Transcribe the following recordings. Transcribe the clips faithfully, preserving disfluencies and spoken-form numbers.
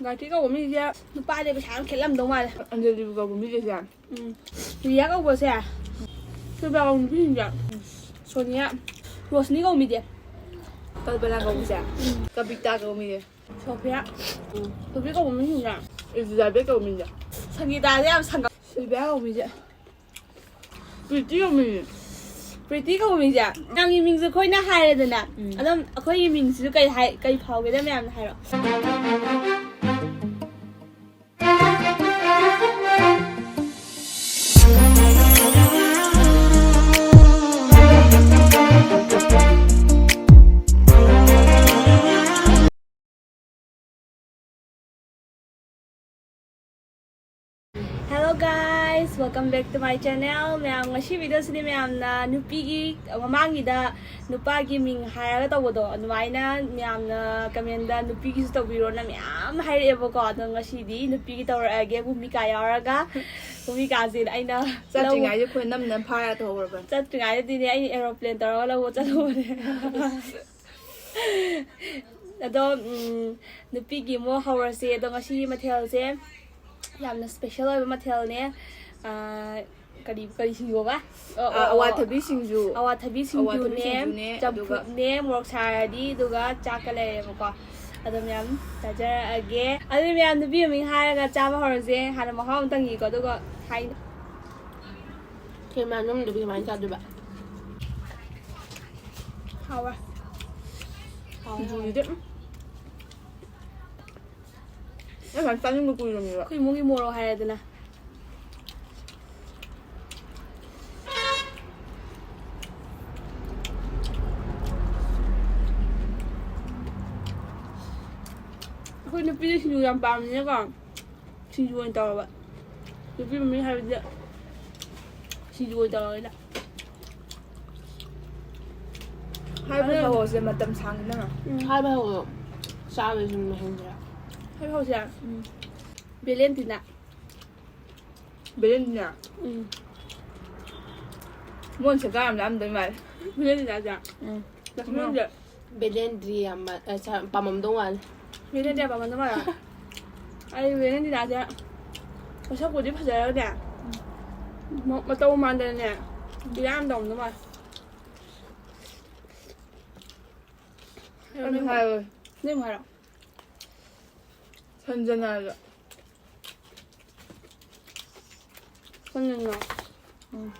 ꯒꯥꯏꯇ꯭ꯔꯤ ꯀꯧꯕ ꯃꯤꯁꯦ ꯅꯨꯄꯥꯗꯤ ꯄꯩꯁꯥ ꯌꯥꯝ ꯈꯦꯠꯂꯝꯗꯧ ꯃꯥꯜꯂꯦ꯫ ꯑꯟꯖꯂꯤꯕꯨ ꯀꯧꯕ ꯃꯤꯁꯦ ꯁꯦ꯫ ꯎꯝ꯫ ꯔꯤꯌꯥ ꯀꯧꯕꯁꯦ꯫ ꯁꯤꯜꯚꯤꯌꯥ ꯀꯧꯕ ꯅꯨꯄꯤꯁꯤꯡꯁꯦ꯫ ꯁꯣꯅꯤꯌꯥ꯫ ꯔꯣꯁꯅꯤ ꯀꯧꯕ ꯃꯤꯁꯦ꯫ ꯀꯜꯄꯅꯥ ꯀꯧꯕꯁꯦ꯫ ꯎꯝ꯫ ꯀꯕꯤꯇꯥ ꯀꯧꯕ ꯃꯤꯁꯦ꯫ ꯁꯣꯐꯤꯌꯥ꯫ ꯎꯝ꯫ ꯁꯣꯐꯤꯌꯥ ꯀꯧꯕ ꯃꯤꯁꯤꯡꯁꯦ꯫ ꯏꯂꯤꯖꯥꯕꯦꯠ ꯀꯧꯕ ꯃꯤꯁꯦ꯫ ꯁꯪꯒꯤꯇꯥꯁꯦ ꯌꯥꯝ ꯁꯪꯒ-꯫ ꯁꯤꯜꯚꯤꯌꯥ ꯀꯧꯕ ꯃꯤꯁꯦ꯫ ꯄ꯭ꯔꯤꯇꯤ ꯀꯧꯕ ꯃꯤꯁꯦ꯫ ꯄ꯭ꯔꯤꯇꯤ ꯀꯧꯕ ꯃꯤꯁꯦ꯫ ꯃꯌꯥꯝꯒꯤ ꯃꯤꯡꯁꯦ ꯑꯩꯈꯣꯏꯅ ꯍꯥꯏꯔꯦꯗꯅ꯫ ꯎꯝ꯫ ꯑꯗꯨꯝ ꯑꯩꯈꯣꯏꯒꯤ ꯃꯤꯡꯁꯤꯁꯨ ꯀꯩ ꯍꯥꯏ-, ꯀꯩ ꯐꯥꯎꯒꯦꯗ ꯃꯌꯥꯝꯅ ꯍꯥꯏꯔꯣ꯫ Hello guys, welcome back to my channel. ꯃꯌꯥꯝ, ꯉꯁꯤ video ꯁꯤꯗꯤ ꯃꯌꯥꯝꯅ ꯅꯨꯄꯤꯒꯤ, ꯃꯃꯥꯡꯒꯤꯗ ꯅꯨꯄꯥꯒꯤ ꯃꯤꯡ ꯍꯥꯏꯔꯒ ꯇꯧꯕꯗꯣ, ꯑꯗꯨꯃꯥꯏꯅ ꯃꯌꯥꯝꯅ comment ꯇ ꯅꯨꯄꯤꯒꯤꯁꯨ ꯇꯧꯕꯤꯔꯣꯅ ꯃꯌꯥꯝ ꯍꯥꯏꯔꯛꯑꯦꯕꯀꯣ꯫ ꯑꯗꯣ ꯉꯁꯤꯗꯤ ꯅꯨꯄꯤꯒꯤ ꯇꯧꯔꯛꯑꯒꯦ, ꯚꯨꯃꯤꯀꯥ ꯌꯥꯎꯔꯒ꯫ ꯚꯨꯃꯤꯀꯥꯁꯤꯅ ꯑꯩꯅ ꯂꯧ-, ꯆꯠꯇ꯭ꯔꯤꯉꯩꯗ ꯑꯩꯈꯣꯏ ꯅꯝꯅ ꯐꯥꯔ ꯇꯧꯍꯧꯔꯕꯅꯤ꯫ ꯆꯠꯇ꯭ꯔꯤꯉꯩꯗꯗꯤꯅꯦ, ꯑꯩꯅ aeroplane ꯇꯧꯔꯒ ꯂꯧꯕ ꯆꯠꯂꯨꯕꯅꯦ꯫ ꯑꯗꯣ, ꯎꯝ, ꯅꯨꯄꯤꯒꯤ ꯑꯃꯨꯛ ꯍꯧꯔꯁꯦ꯫ ꯑꯗꯣ ꯉꯁꯤꯒꯤ ꯃꯊꯦꯜꯁꯦ ꯌꯥꯝꯅ special ꯑꯣꯏꯕ ꯃꯊꯦꯜꯅꯦ꯫ ꯑꯥ, ꯀꯔꯤ, ꯀꯔꯤ ꯁꯤꯡꯖꯨꯕ? ꯑꯣ, ꯑꯥ, ꯑꯣ, ꯑꯣ꯫ ꯑꯋꯥꯊꯕꯤ ꯁꯤꯡꯖꯨ꯫ ꯑꯋꯥꯊꯕꯤ ꯑꯋꯥꯊꯕꯤ ꯁꯤꯡꯖꯨꯅꯦ, ꯁꯤꯡꯖꯨꯅꯦ, ꯑꯗꯨꯒ ꯆꯝꯐꯨꯠꯅꯦ, ꯃꯣꯔꯣꯛ ꯁꯥꯔꯗꯤ, ꯑꯗꯨꯒ ꯆꯥꯛꯀ ꯂꯩꯔꯦꯕꯀꯣ꯫ ꯑꯗꯣ ꯃꯌꯥꯝ ꯆꯥꯖꯔꯛꯑꯒꯦ꯫ ꯑꯗꯨ ꯃꯌꯥꯝ ꯅꯨꯄꯤ ꯃꯃꯤꯡ ꯍꯥꯏꯔꯒ ꯆꯥꯕ ꯍꯧꯔꯁꯦ꯫ ꯍꯥꯟꯅ ꯃꯍꯥꯎ ꯑꯃ ꯇꯪꯉꯤꯀꯣ, ꯑꯗꯨꯒ ꯍꯥꯏ-꯫ ꯀꯦꯃꯦꯔꯥ ꯅꯝꯗꯕꯤ ꯀꯃꯥꯏꯅ ꯆꯥꯗꯣꯏꯕ? ꯍꯥꯎꯋꯦ꯫ ꯍꯥꯎꯋꯦ, ꯍꯥꯎꯋꯦ꯫ ꯁꯤꯡꯖꯨꯁꯤꯗꯤ, ꯎꯝ꯫ ꯑꯩ ꯁꯨꯃꯥꯏꯅ ꯆꯥꯅꯤꯡꯕ ꯀꯨꯏꯔꯕꯅꯦꯕ꯫ ꯑꯩꯈꯣꯏ ꯏꯃꯨꯡꯒꯤ ꯃꯣꯔꯣꯛ ꯍꯥꯏꯔꯦꯗꯅ꯫ ꯑꯩꯈꯣꯏ ꯅꯨꯄꯤꯗꯤ ꯁꯤꯡꯖꯨ ꯌꯥꯝ ꯄꯥꯝꯕꯅꯤꯅꯀꯣ, ꯁꯤꯡꯖꯨ ꯑꯣꯏꯅ ꯇꯧꯔꯕ꯫ ꯅꯨꯄꯤ ꯃꯃꯤꯡ ꯍꯥꯏꯕꯗꯤ ꯁꯤꯡꯖꯨ ꯑꯣꯏꯅ ꯇꯧꯔꯕꯅꯤꯅ꯫ ꯍꯥꯏꯕ ꯑꯗꯨ ꯍꯧꯔꯁꯦ, ꯃꯇꯝ ꯁꯥꯡꯅ꯫ ꯎꯝ꯫ ꯍꯥꯏꯕ ꯍꯧꯔꯣ꯫ ꯆꯥꯕꯁꯤ ꯁꯨꯝ ꯂꯣꯏꯁꯤꯟꯁꯤꯔꯥ? ꯍꯥꯏꯕ ꯍꯧꯔꯁꯦ꯫ ꯎꯝ꯫ ꯚꯦꯂꯦꯟꯇꯤꯅꯥ꯫ ꯚꯦꯂꯦꯟꯇꯤꯅꯥ? ꯎꯝ꯫ ꯃꯣꯏ ꯁꯦꯒꯥꯏ ꯌꯥꯝ ꯂꯥꯛꯑꯝꯗꯣꯏ ꯃꯥꯜꯂꯦ꯫ ꯚꯦꯂꯦꯟꯇꯤꯅꯥꯁꯦ? ꯎꯝ꯫ ꯂꯛꯁꯃꯤꯁꯦ? ꯚꯦꯂꯦꯟꯇ꯭ꯔꯤ ꯌꯥꯝ ꯃ-, ꯑ, ꯁꯥ-, ꯄꯥꯝꯃꯝꯗꯧ ꯃꯥꯜꯂꯦ꯫ ꯚꯦꯂꯦꯟꯇꯤꯅꯥ ꯄꯥꯝꯃꯝꯗꯧ ꯃꯥꯜꯂꯦ? ꯑꯩ ꯚꯦꯂꯦꯟꯇꯤꯅꯥꯁꯦ ꯃꯁꯛꯄꯨꯗꯤ ꯐꯖꯔꯒꯅꯦ, ꯃ-, ꯃꯇꯧ ꯃꯥꯟꯗꯅꯅꯦ, ꯏꯔꯥꯡ ꯇꯧꯔꯝꯗꯧ ꯃꯥꯜꯂꯦ꯫ ꯑꯩ ꯍꯥꯏꯔꯣꯏ꯫ ꯅꯪ ꯍꯥꯏꯔꯣ꯫ ꯁꯟꯖꯅꯥꯗ꯫ ꯁꯟꯖꯅꯥ꯫ ꯎꯝ꯫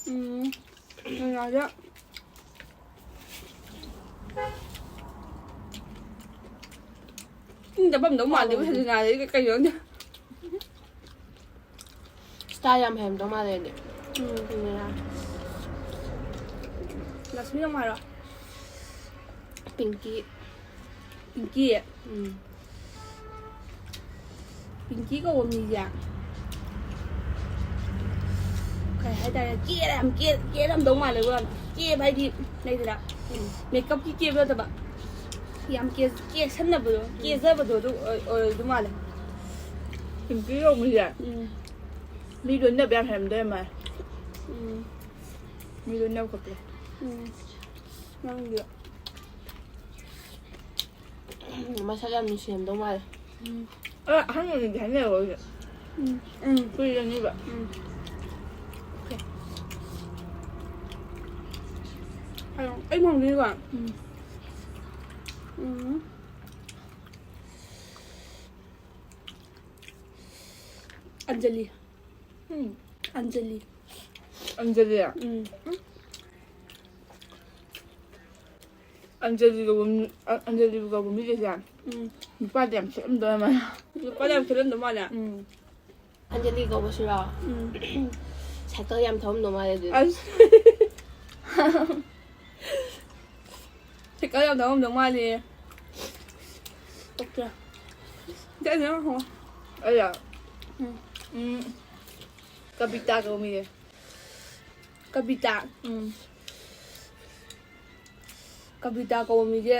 ꯎꯝ꯫ ꯁꯟꯖꯅꯥꯗ꯫ ꯏꯪ ꯇꯞꯄꯝꯗꯧ ꯃꯥꯜꯂꯦꯕ ꯁꯟꯖꯅꯥꯗꯗꯤ ꯀꯩꯅꯣ ꯈꯪꯗꯦ꯫ ꯁ꯭ꯇꯥꯏꯜ ꯌꯥꯝ ꯍꯩꯔꯝꯗꯧ ꯃꯥꯜꯂꯦ ꯑꯩꯗꯤ꯫ ꯎꯝ꯫ ꯎꯝ꯫ ꯂꯛꯁꯃꯤ ꯅꯪ ꯍꯥꯏꯔꯣ꯫ ꯄꯤꯡꯀꯤ꯫ ꯄꯤꯡꯀꯤ? ꯎꯝ꯫ ꯄꯤꯡꯀꯤ ꯀꯧꯕ ꯃꯤꯁꯦ ꯀꯩ ꯍꯥꯏꯇꯥꯔꯦ, ꯀꯦꯔ ꯌꯥꯝ ꯀꯦ-, ꯀꯦꯔꯝꯗꯧ ꯃꯥꯜꯂꯦꯀꯣ ꯌꯥꯝ꯫ ꯀꯦꯕ ꯍꯥꯏꯗꯤ ꯂꯩꯗꯅ, ꯎꯝ꯫ ꯃꯦꯀꯞꯀꯤ ꯀꯦꯕ ꯅꯠꯇꯕ, ꯌꯥꯝ ꯀꯦ-, ꯀꯦꯁꯟꯅꯕꯗꯣ, ꯎꯝ꯫ ꯀꯦꯖꯕꯗꯣ ꯑꯗꯨ ꯑꯣꯏ-, ꯑꯣꯏꯔꯝꯗꯧ ꯃꯥꯜꯂꯦ꯫ ꯄꯤꯡꯀꯤ ꯀꯧꯕ ꯃꯤꯁꯦ ꯎꯝ꯫ ꯃꯤ ꯂꯣꯏꯅꯕ ꯌꯥꯝ ꯍꯩꯔꯝꯗꯣꯏ ꯃꯥꯜꯂꯦ꯫ ꯎꯝ꯫ ꯃꯤ ꯂꯣꯏꯅꯕ ꯈꯣꯠꯄ꯫ ꯎꯝ꯫ ꯅꯪꯗꯤ? ꯃꯁꯛ ꯌꯥꯝ ꯅꯨꯡꯁꯤꯔꯝꯗꯧ ꯃꯥꯜꯂꯦ꯫ ꯎꯝ꯫ ꯑ, ꯑꯍꯟ ꯑꯣꯏꯅꯗꯤ ꯍꯥꯏꯅꯔꯣꯏꯁꯦ꯫ ꯎꯝ꯫ ꯎꯝ꯫ ꯀꯨꯏꯔꯅꯤꯕ꯫ ꯎꯝ꯫ ꯑꯣꯀꯦ꯫ ꯍꯥꯏꯔꯣ꯫ ꯑꯩ ꯐꯪꯗꯣꯏꯅꯤꯀꯣ? ꯎꯝ꯫ ꯎꯝ꯫ ꯑꯟꯖꯂꯤ꯫ ꯎꯝ꯫ ꯑꯟꯖꯂꯤ꯫ ꯑꯟꯖꯂꯤ? ꯎꯝ꯫ ꯑꯟꯖꯂꯤ ꯀꯧꯕ ꯃꯤ-, ꯑ-, ꯑꯟꯖꯂꯤ ꯀꯧꯕ ꯃꯤꯒꯩꯁꯦ ꯎꯝ꯫ ꯅꯨꯄꯥꯗꯤ ꯌꯥꯝ ꯁꯦꯠꯂꯝꯗꯧ ꯃꯥꯜꯂꯦ꯫ ꯅꯨꯄꯥꯗꯤ ꯌꯥꯝ ꯁꯦꯠꯂꯝꯗꯧ ꯃꯥꯜꯂꯦ꯫ ꯎꯝ꯫ ꯑꯟꯖꯂꯤ ꯀꯧꯕꯁꯤꯔꯣ? ꯎꯝ꯫ ꯁꯥꯏꯀꯜ ꯌꯥꯝ ꯊꯧꯔꯝꯗꯧ ꯃꯥꯜꯂꯦ ꯑꯗꯨꯗꯤ꯫ ꯑꯁ꯫ ꯁꯥꯏꯀꯜ ꯌꯥꯝ ꯊꯧꯔꯝꯗꯧ ꯃꯥꯜꯂꯦ꯫ ꯑꯣꯀꯦ꯫ ꯆꯠꯂꯦ ꯅꯪ ꯍꯪꯉꯣ꯫ ꯑꯩꯔꯣ? ꯎꯝ꯫ ꯎꯝ꯫ ꯀꯕꯤꯇꯥ ꯀꯧꯕ ꯃꯤꯁꯦ꯫ ꯀꯕꯤꯇꯥ꯫ ꯎꯝ꯫ ꯀꯕꯤꯇꯥ ꯀꯧꯕ ꯃꯤꯁꯦ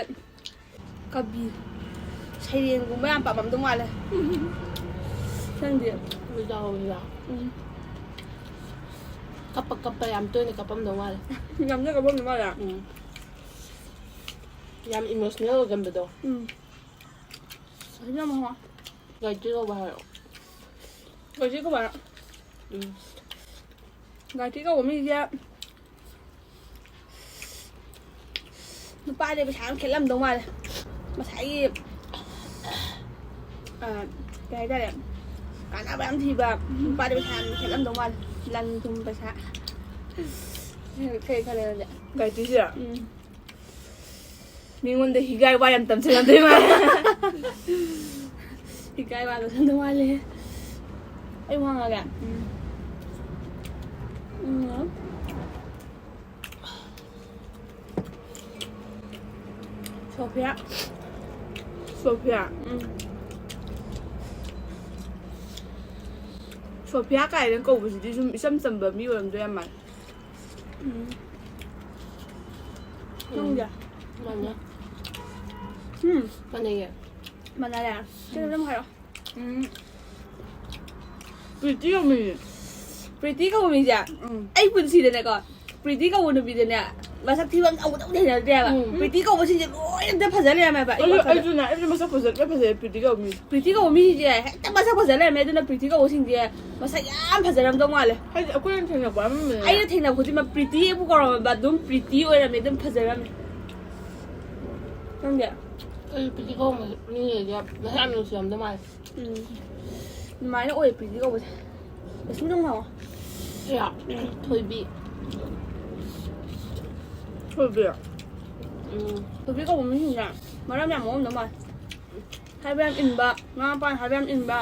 ꯀꯕꯤ, ꯁꯩꯔꯦꯡꯒꯨꯝꯕ ꯌꯥꯝ ꯄꯥꯝꯃꯝꯗꯧ ꯃꯥꯜꯂꯦ꯫ ꯅꯪꯗꯤ? ꯀꯕꯤꯇꯥ ꯀꯧꯕ ꯃꯤꯔꯣ? ꯎꯝ꯫ ꯀꯞꯄ ꯀꯞꯄ ꯌꯥꯝ ꯇꯣꯏꯅ ꯀꯞꯄꯝꯗꯧ ꯃꯥꯜꯂꯦ꯫ ꯌꯥꯝꯅ ꯀꯞꯄꯝꯗꯧ ꯃꯥꯜꯂꯦ? ꯎꯝ꯫ ꯌꯥꯝ emotional ꯑꯣꯏꯒꯟꯕꯗꯣ꯫ ꯎꯝ꯫ ꯁꯤꯅ ꯃꯍꯥꯎ꯫ ꯒꯥꯏꯇ꯭ꯔꯤ ꯀꯧꯕ ꯍꯥꯏꯔꯣ? ꯒꯥꯏꯇ꯭ꯔꯤ ꯀꯧꯕ ꯍꯥꯏꯔꯣ? ꯎꯝ꯫ ꯒꯥꯏꯇ꯭ꯔꯤ ꯀꯧꯕ ꯃꯤꯁꯦ ꯅꯨꯄꯥꯗꯤ ꯄꯩꯁꯥ ꯌꯥꯝ ꯈꯦꯠꯂꯝꯗꯧ ꯃꯥꯜꯂꯦ꯫ ꯉꯁꯥꯏꯒꯤ, ꯑ, ꯀꯩ ꯍꯥꯏꯇꯥꯔꯦ, ꯀꯥꯟꯅꯕ ꯌꯥꯝ ꯊꯤꯕ ꯅꯨꯄꯥꯗꯤ ꯄꯩꯁꯥ ꯌꯥꯝ ꯈꯦꯠꯂꯝꯗꯧ ꯃꯥꯜꯂꯦ꯫ ꯂꯟ ꯊꯨꯝ ꯄꯩꯁꯥ꯫ ꯀꯩ ꯈꯜꯂꯦ ꯅꯪꯗꯤ? ꯒꯥꯏꯇ꯭ꯔꯤꯁꯦ? ꯎꯝ꯫ ꯃꯤꯉꯣꯟꯗ ꯍꯤꯒꯥꯏ ꯋꯥ ꯌꯥꯝ ꯇꯝꯁꯤꯜꯂꯝꯗꯣꯏ ꯃꯥꯜꯂꯦ꯫ ꯍꯤꯒꯥꯏ ꯋꯥ ꯇꯝꯁꯤꯜꯂꯝꯗꯧ ꯃꯥꯜꯂꯦ꯫ ꯑꯩ ꯋꯥ ꯉꯥꯡꯉꯒꯦ? ꯎꯝ꯫ ꯎꯝ꯫ ꯁꯣꯐꯤꯌꯥ꯫ ꯁꯣꯐꯤꯌꯥ꯫ ꯎꯝ꯫ ꯁꯣꯐꯤꯌꯥ ꯀꯥꯏꯅ ꯀꯧꯕꯁꯤꯗꯤ ꯁꯨꯝ ꯏꯆꯝ ꯆꯝꯕ ꯃꯤ ꯑꯣꯏꯔꯝꯗꯣꯏ ꯌꯥꯝ ꯃꯥꯜꯂꯦ꯫ ꯎꯝ꯫ ꯅꯪꯗꯤ? ꯃꯥꯟꯅꯩ꯫ ꯎꯝ꯫ ꯃꯥꯟꯅꯩꯌꯦ꯫ ꯃꯥꯟꯅꯔꯦ꯫ ꯁꯤꯅ ꯑꯗꯨꯝ ꯍꯥꯏꯔꯛꯑꯣ꯫ ꯎꯝ꯫ ꯄ꯭ꯔꯤꯇꯤ ꯀꯧꯕ ꯃꯤꯁꯦ꯫ ꯄ꯭ꯔꯤꯇꯤ ꯀꯧꯕ ꯃꯤꯁꯦ? ꯎꯝ꯫ ꯑꯩ ꯄꯨꯟꯁꯤꯗꯅꯦꯀꯣ, ꯄ꯭ꯔꯤꯇꯤ ꯀꯧꯕ ꯅꯨꯄꯤꯗꯅꯦ, ꯃꯁꯛ ꯊꯤꯕ ꯑꯃ ꯑꯃꯨꯛꯇ ꯊꯦꯡꯅꯗ꯭ꯔꯦꯕ꯫ ꯎꯝ꯫ ꯄ꯭ꯔꯤꯇꯤ ꯀꯧꯕꯁꯤꯡꯁꯦ ꯂꯣꯏꯅ ꯑꯝꯇ ꯐꯖ ꯂꯩꯔꯝꯃꯦꯕ ꯑꯩ ꯑꯩꯁꯨ, ꯋꯥꯈꯜꯗ꯫ ꯑꯩꯁꯨꯅꯦ, ꯑꯩꯁꯨ ꯃꯁꯛ ꯐꯖ-, ꯂꯣꯏ ꯐꯖꯩ ꯄ꯭ꯔꯤꯇꯤ ꯀꯧꯕ ꯃꯤꯁꯦ꯫ ꯄ꯭ꯔꯤꯇꯤ ꯀꯧꯕ ꯃꯤꯁꯦ ꯍꯦꯛꯇ ꯃꯁꯛ ꯐꯖ ꯂꯩꯔꯝꯃꯦ, ꯑꯗꯨꯅ ꯄ꯭ꯔꯤꯇꯤ ꯀꯧꯕꯁꯤꯡꯁꯦ ꯃꯁꯛ ꯌꯥꯝ ꯐꯖꯔꯝꯗꯧ ꯃꯥꯜꯂꯦ꯫ ꯍꯥꯏꯗꯤ ꯑꯩꯈꯣꯏꯅ ꯊꯦꯡꯅꯕ ꯑꯃ ꯑꯩꯅ ꯊꯦꯡꯅꯕ ꯈꯨꯗꯤꯡꯃꯛ ꯄ꯭ꯔꯤꯇꯤ ꯑꯩꯕꯨ ꯀꯧꯔꯝꯃꯕ ꯑꯗꯨꯝ ꯄ꯭ꯔꯤꯇꯤ ꯑꯣꯏꯔꯝꯃꯦ, ꯑꯗꯨꯝ ꯐꯖꯔꯝꯃꯦ꯫ ꯅꯪꯗꯤ? ꯑꯩ ꯄ꯭ꯔꯤꯇꯤ ꯀꯧꯕ ꯃꯤꯁꯦ ꯃꯁꯛ ꯌꯥꯝ ꯅꯨꯡꯁꯤꯔꯝꯗꯧ ꯃꯥꯜꯂꯦ꯫ ꯎꯝ꯫ ꯑꯗꯨꯃꯥꯏꯅ ꯑꯣꯏ ꯄ꯭ꯔꯤꯇꯤ ꯀꯧꯕꯁꯦ꯫ ꯀꯩꯁꯨꯝ ꯅꯨꯡꯉꯥꯏꯑꯣ꯫ ꯌꯥ, ꯊꯣꯏꯕꯤ꯫ ꯊꯣꯏꯕꯤ꯫ ꯎꯝ꯫ ꯊꯣꯏꯕꯤ ꯀꯧꯕ ꯃꯤꯁꯤꯡꯁꯦ ꯃꯔꯝ ꯌꯥꯝ ꯃꯣꯛꯑꯝꯗꯧ ꯃꯥꯜꯂꯦ꯫ ꯍꯥꯏꯕ ꯌꯥꯝ ꯏꯟꯕ, ꯃꯃꯥ ꯃꯄꯥꯅ ꯍꯥꯏꯕ ꯌꯥꯝ ꯏꯟꯕ꯫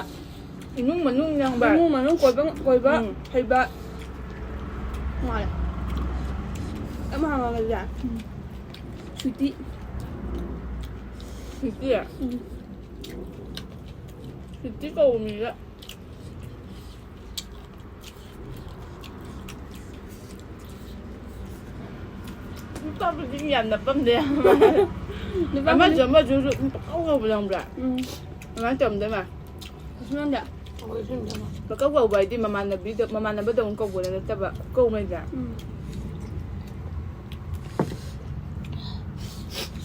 ꯏꯃꯨꯡ ꯃꯅꯨꯡ ꯌꯥꯡꯕ꯫ ꯏꯃꯨꯡ ꯃꯅꯨꯡ ꯀꯣꯏꯕ, ꯀꯣꯏꯕ ꯎꯝ꯫ ꯍꯩꯕ꯫ ꯃꯥꯜꯂꯦ꯫ ꯑꯃ ꯍꯪꯉꯒꯗꯤ ꯌꯥꯏ꯫ ꯎꯝ꯫ ꯁ꯭ꯋꯤꯇꯤ꯫ ꯁ꯭ꯋꯤꯇꯤ? ꯎꯝ꯫ ꯁ꯭ꯋꯤꯇꯤ ꯀꯧꯕ ꯃꯤꯒ꯫ ꯅꯨꯄꯥꯕꯨꯗꯤ ꯌꯥꯝꯅ ꯄꯝꯗꯦ꯫ ꯅꯨꯄꯥꯕꯨꯗꯤ ꯑꯃꯁꯨ ꯑꯃꯁꯨ ꯄꯪꯀꯧ ꯀꯧꯕꯗꯣ ꯈꯪꯕ꯭ꯔꯥ? ꯎꯝ꯫ ꯑꯗꯨꯃꯥꯏꯅ ꯇꯧꯔꯝꯗꯣꯏ ꯃꯥꯜꯂꯦ꯫ ꯀꯩꯁꯨ ꯈꯟꯗꯦ꯫ ꯄꯪꯀꯧ ꯀꯧꯕ ꯍꯥꯏꯗꯤ ꯃꯃꯥꯟꯅꯕꯤꯗ, ꯃꯃꯥꯟꯅꯕꯗꯧꯅ ꯀꯧꯕꯗ ꯅꯠꯇꯕ ꯀꯧꯅꯩꯗꯅ꯫ ꯎꯝ꯫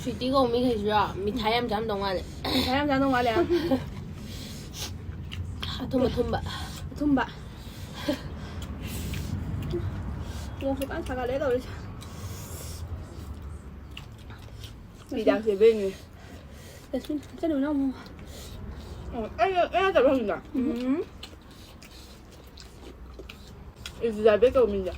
ꯁ꯭ꯋꯤꯇꯤ ꯀꯧꯕ ꯃꯤꯈꯩꯁꯤꯔꯣ? ꯃꯤꯊꯥꯏ ꯌꯥꯝ ꯆꯥꯔꯝꯗꯧ ꯃꯥꯜꯂꯦ꯫ ꯃꯤꯊꯥꯏ ꯌꯥꯝ ꯆꯥꯔꯝꯗꯧ ꯃꯥꯜꯂꯦ꯫ ꯑꯊꯨꯝ ꯑꯊꯨꯝꯕ꯫ ꯑꯊꯨꯝꯕ꯫ ꯅꯣꯡꯁꯨ ꯀꯟꯅ ꯁꯥꯒꯠꯂꯦ ꯇꯧꯔꯤꯁꯦ꯫ ꯄꯤꯖꯥꯛꯁꯦ ꯕꯦꯡꯉꯦ꯫ ꯖꯁꯃꯤꯟ, ꯆꯠꯂꯨ ꯅꯪ ꯑꯃꯨꯛ꯫ ꯑꯣ, ꯑꯩ, ꯑꯩ ꯅꯠꯇꯕ꯭ꯔꯣ ꯍꯧꯖꯤꯛꯅ? ꯎꯝ꯫ ꯏꯂꯤꯖꯥꯕꯦꯠ ꯀꯧꯕ ꯃꯤꯁꯦ꯫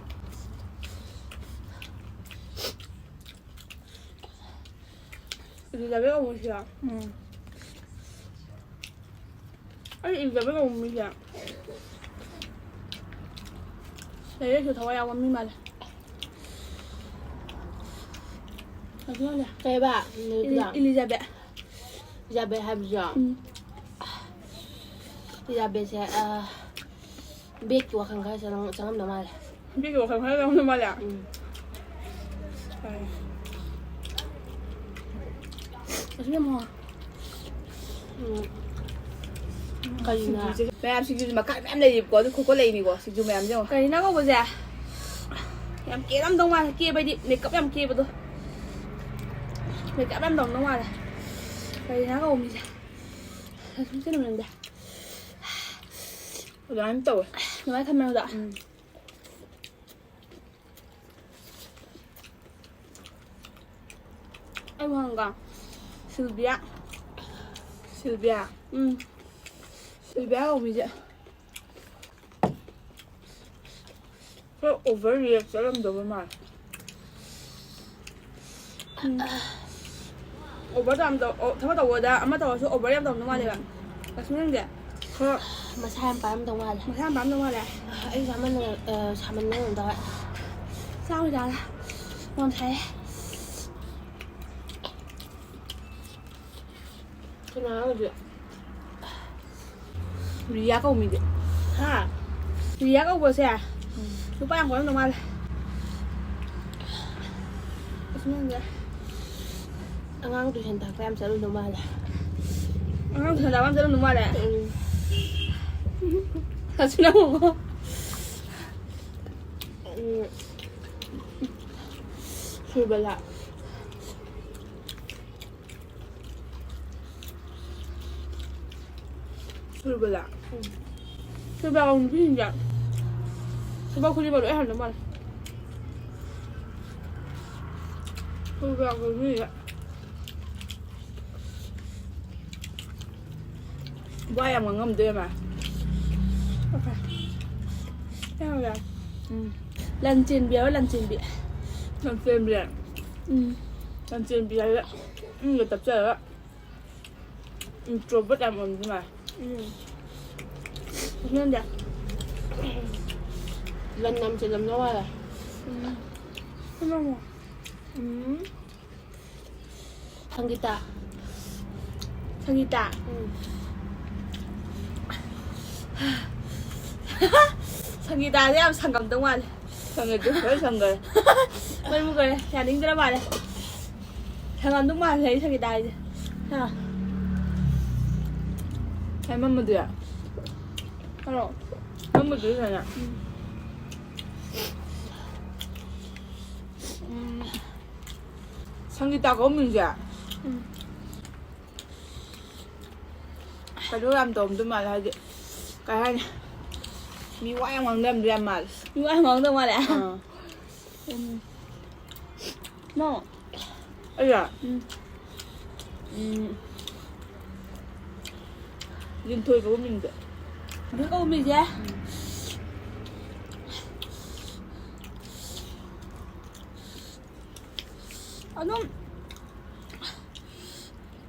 ꯏꯂꯤꯖꯥꯕꯦꯠ ꯀꯧꯕ ꯃꯤꯁꯦ꯫ ꯎꯝ꯫ ꯑꯩ ꯏꯂꯤꯖꯥꯕꯦꯠ ꯀꯧꯕ ꯃꯤꯁꯦ ꯂꯥꯏꯔꯤꯛ ꯂꯥꯏꯁꯨ ꯊꯋꯥꯏ ꯌꯥꯎꯕ ꯃꯤ ꯃꯥꯜꯂꯦ꯫ ꯀꯩꯕ? ꯏꯂꯤ-, ꯏꯂꯤꯖꯥꯕꯦꯠ꯫ ꯏꯂꯤꯖꯥꯕꯦꯠ ꯍꯥꯏꯕꯁꯤꯔꯣ? ꯎꯝ꯫ ꯏꯂꯤꯖꯥꯕꯦꯠꯁꯦ, ꯑ, ꯕꯦꯠꯀꯤ ꯋꯥꯈꯜ ꯈꯔ ꯆꯪꯉꯝ-, ꯆꯪꯉꯝꯗꯧ ꯃꯥꯜꯂꯦ꯫ ꯕꯦꯠꯀꯤ ꯋꯥꯈꯜ ꯈꯔ ꯆꯪꯉꯝꯗꯧ ꯃꯥꯜꯂꯦ? ꯎꯝ꯫ ꯍꯣꯏ꯫ ꯑꯁꯤ ꯌꯥꯝ ꯍꯥꯎꯋꯦ꯫ ꯎꯝ꯫ ꯀꯔꯤꯅ? ꯁꯤꯡꯖꯨꯁꯦ꯫ ꯃꯌꯥꯝ ꯁꯤꯡꯖꯨꯁꯦ ꯃꯈꯜ ꯃꯌꯥꯝ ꯂꯩꯔꯤꯕꯀꯣ, ꯑꯗꯨ ꯈꯣꯠꯄ ꯂꯩꯅꯤꯀꯣ, ꯁꯤꯡꯖꯨ ꯃꯌꯥꯝꯁꯦ ꯌꯦꯡꯉꯣ꯫ ꯀꯔꯤꯅ ꯀꯧꯕꯁꯦ? ꯌꯥꯝ ꯀꯦꯔꯝꯗꯧ ꯃꯥꯜꯂꯦ, ꯀꯦꯕ ꯍꯥꯏꯗꯤ ꯃꯦꯀꯞ ꯌꯥꯝ ꯀꯦꯕꯗꯣ꯫ ꯃꯦꯀꯞ ꯌꯥꯝ ꯇꯧꯔꯝꯗꯧ ꯃꯥꯜꯂꯦ꯫ ꯀꯔꯤꯅ ꯀꯧꯕ ꯃꯤꯁꯦ? ꯑꯁꯨꯝ ꯆꯦꯟꯕ ꯉꯝꯗꯦ꯫ ꯑꯗꯨꯃꯥꯏꯅ ꯇꯧꯋꯦ꯫ ꯑꯗꯨꯃꯥꯏꯅ ꯊꯝꯃꯦ ꯑꯗꯣ꯫ ꯎꯝ꯫ ꯑꯩ ꯋꯥ ꯍꯪꯒꯦ꯫ ꯁꯤꯜꯚꯤꯌꯥ꯫ ꯁꯤꯜꯚꯤꯌꯥ? ꯎꯝ꯫ ꯁꯤꯜꯚꯤꯌꯥ ꯀꯧꯕ ꯃꯤꯁꯦ ꯈꯔ over react ꯆꯠꯂꯝꯗꯧꯕ ꯃꯥꯜꯂꯦ꯫ ꯎꯝ꯫ Over ꯇꯧꯔꯝꯗꯧ-, ꯑꯣ, ꯊꯕꯛ ꯇꯧꯕꯗ ꯑꯃ ꯇꯧꯔꯁꯨ over ꯌꯥꯝ ꯇꯧꯔꯝꯗꯧ ꯃꯥꯜꯂꯦꯕ꯫ ꯎꯝ꯫ ꯂꯛꯁꯃꯤ ꯅꯪꯗꯤ? ꯈꯔ ꯃꯁꯥ ꯌꯥꯝ ꯄꯥꯔꯝꯗꯧ ꯃꯥꯜꯂꯦ꯫ ꯃꯁꯥ ꯌꯥꯝ ꯄꯥꯔꯝꯗꯧ ꯃꯥꯜꯂꯦ꯫ ꯑꯩ ꯆꯥꯃꯟꯗꯅ, ꯑ, ꯁꯥꯃꯟꯗꯅ ꯀꯩꯅꯣ ꯇꯧꯔꯦ꯫ ꯆꯥꯕ ꯌꯥꯔꯦ꯫ ꯌꯥꯝ ꯁꯥꯏꯌꯦ꯫ ꯀꯅꯥꯅꯣ ꯍꯧꯖꯤꯛ? ꯔꯤꯌꯥ ꯀꯧꯕ ꯃꯤꯗꯤ꯫ ꯍꯥ? ꯔꯤꯌꯥ ꯀꯧꯕꯁꯦ ꯎꯝ꯫ ꯅꯨꯄꯥ ꯌꯥꯝ ꯀꯣꯏꯔꯝꯗꯧ ꯃꯥꯜꯂꯦ꯫ ꯑꯁ, ꯅꯪꯁꯦ꯫ ꯑꯉꯥꯡ tuition ꯇꯥꯛꯄ ꯌꯥꯝ ꯆꯠꯂꯝꯗꯧ ꯃꯥꯜꯂꯦ꯫ ꯑꯉꯥꯡ tuition ꯇꯥꯛꯄ ꯌꯥꯝ ꯆꯠꯂꯝꯗꯧ ꯃꯥꯜꯂꯦ? ꯎꯝ꯫ ꯑꯁ, ꯅꯪ ꯎꯝ꯫ ꯁꯨꯔꯕꯂꯥ꯫ ꯁꯨꯔꯕꯗ ꯁꯨꯔꯕ ꯅꯨꯄꯤꯁꯤꯡꯁꯦ ꯊꯕꯛ ꯈꯨꯗꯤꯡꯃꯛ ꯂꯣꯏ ꯍꯟꯗꯧ ꯃꯥꯜꯂꯦ꯫ ꯁꯨꯔꯕ ꯅꯨꯄꯤꯁꯤꯡꯁꯦ ꯋꯥ ꯌꯥꯝ ꯉꯥꯡꯉꯝꯗꯣꯏ ꯃꯥ꯫ ꯎꯝ꯫ ꯂꯟ ꯆꯦꯟꯕꯤ ꯍꯥꯏꯕ, ꯂꯟ ꯆꯦꯟꯕꯤ꯫ ꯂꯟ ꯆꯦꯟꯕꯤ꯫ ꯎꯝ꯫ ꯂꯟ ꯆꯦꯟꯕꯤ ꯍꯥꯏꯕ ꯃꯤꯒ ꯇꯞꯆꯔꯒ introvert ꯌꯥꯝ ꯑꯣꯏꯔꯝꯗꯣꯏ ꯃꯥ꯫ ꯎꯝ꯫ ꯅꯪꯗꯤ? ꯂꯟ ꯌꯥꯝ ꯆꯦꯜꯂꯝꯗꯧ ꯃꯥꯜꯂꯦ꯫ ꯎꯝ꯫ ꯎꯝ꯫ ꯁꯪꯒꯤꯇꯥ꯫ ꯁꯪꯒꯤꯇꯥ꯫ ꯎꯝ꯫ ꯁꯪꯒꯤꯇꯥꯁꯦ ꯌꯥꯝ ꯁꯪꯉꯝꯗꯧ ꯃꯥꯜꯂꯦ꯫ ꯁꯪꯒꯗ꯭ꯔꯦ, ꯂꯣꯏ ꯁꯪꯒ꯭ꯔꯦ꯫ ꯃꯩ ꯃꯨꯠꯈ꯭ꯔꯦ, ꯌꯥꯅꯤꯡꯗ꯭ꯔ ꯃꯥꯜꯂꯦ꯫ ꯁꯪꯉꯝꯗꯧ ꯃꯥꯜꯂꯦ ꯑꯩ ꯁꯪꯒꯤꯇꯥꯁꯦ꯫ ꯍꯥ꯫ ꯍꯥꯏꯃꯝꯃꯗꯤ? ꯍꯥꯏꯔꯛꯑꯣ꯫ ꯃꯝꯃꯗꯤ ꯁꯥꯏꯅ꯫ ꯎꯝ꯫ ꯎꯝ꯫ ꯁꯪꯒꯤꯇꯥ ꯀꯧꯕ ꯃꯤꯡꯁꯦ ꯎꯝ꯫ ꯀꯩꯅꯣ ꯌꯥꯝ ꯇꯧꯔꯝꯗꯣꯏ ꯃꯥꯜꯂꯦ, ꯍꯥꯏꯗꯤ ꯀꯩ ꯍꯥꯏꯅꯤ, ꯃꯤ ꯋꯥ ꯌꯥꯝ ꯉꯥꯡꯅꯔꯝꯗꯣꯏ ꯌꯥꯝ ꯃꯥꯜꯂꯦ꯫ ꯃꯤ ꯋꯥ ꯌꯥꯝ ꯉꯥꯡꯗꯧ ꯃꯥꯜꯂꯦ꯫ ꯑꯥ꯫ ꯎꯝ꯫ ꯅꯣ꯫ ꯑꯩꯔꯣ? ꯎꯝ꯫ ꯎꯝ꯫ ꯂꯤꯟꯊꯣꯏ ꯀꯧꯕ ꯃꯤꯡꯁꯦ꯫ ꯂꯤꯟꯊꯣꯏ ꯀꯧꯕ ꯃꯤꯡꯁꯦ? ꯎꯝ꯫ ꯑꯗꯨꯝ